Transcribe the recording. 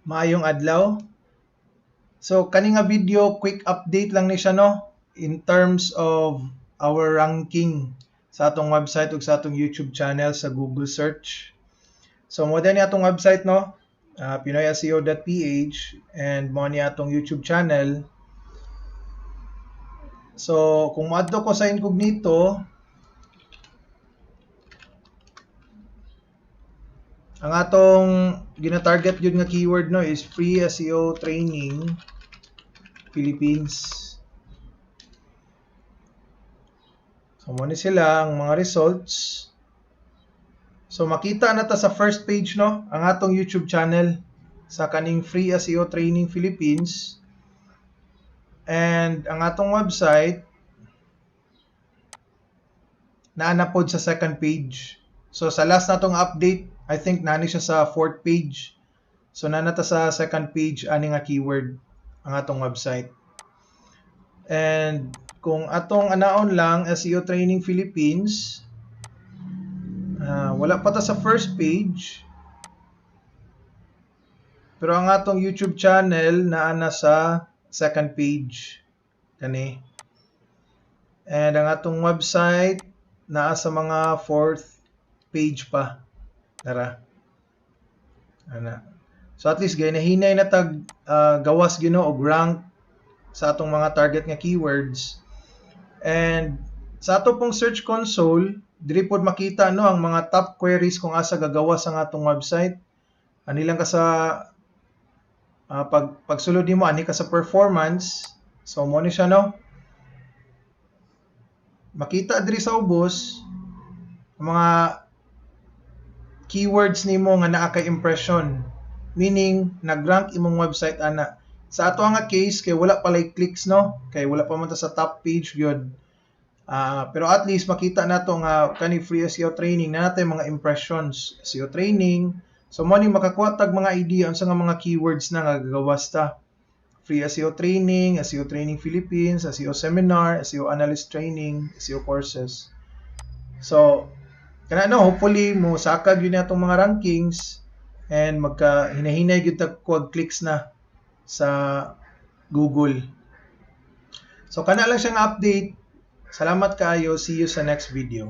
Maayong adlaw. So kani nga video, quick update lang ni siya, no, in terms of our ranking sa atong website ug sa atong YouTube channel sa Google search. So mo ni atong website, no, pinoyseo.ph, and mo ni atong YouTube channel. So kung moadto ko sa incognito, ang atong gina-target gyud nga keyword, no, is "free SEO training Philippines". So mo ni sila ang mga results. So makita na ta sa first page, no, ang atong YouTube channel sa kaning "free SEO training Philippines", and ang atong website naa na pod sa second page. So sa last natong update, I think naa ni siya sa fourth page. So naa na ta sa second page ani nga keyword, ang atong website. And kung atong anaon lang "SEO training Philippines", wala pa ta sa first page. Pero ang atong YouTube channel naa na sa second page kani. And ang atong website naa sa mga fourth page pa. Tara. Ana. So at least gay nahinay na tag gawas Ginoo og rank sa atong mga target nga keywords. And sa ato pong Search Console, diri pod makita, no, ang mga top queries kung asa gagawas ang atong website. Ani lang ka sa pagsulod nimo ani ka sa performance. So mo ni siya, no. Makita diri sa ubos ang mga keywords nimo nga naa kay impression. Meaning, nag-rank imong website ana. Sa ato nga case kay wala pa lay clicks, no, kay wala pa man ta sa top page gyud. Pero at least makita nato nga kani "free SEO training" na natay mga impressions, SEO training. So mo ni makakuha tag mga idea unsa nga mga keywords na nga gagawas ta. Free SEO training, SEO training Philippines, SEO seminar, SEO analyst training, SEO courses. So kana, no, hopefully mo saka gyud atong mga rankings and magka hinahinay gyud ta kuhag clicks na sa Google. So kana lang siyang update. Salamat kaayo. See you sa next video.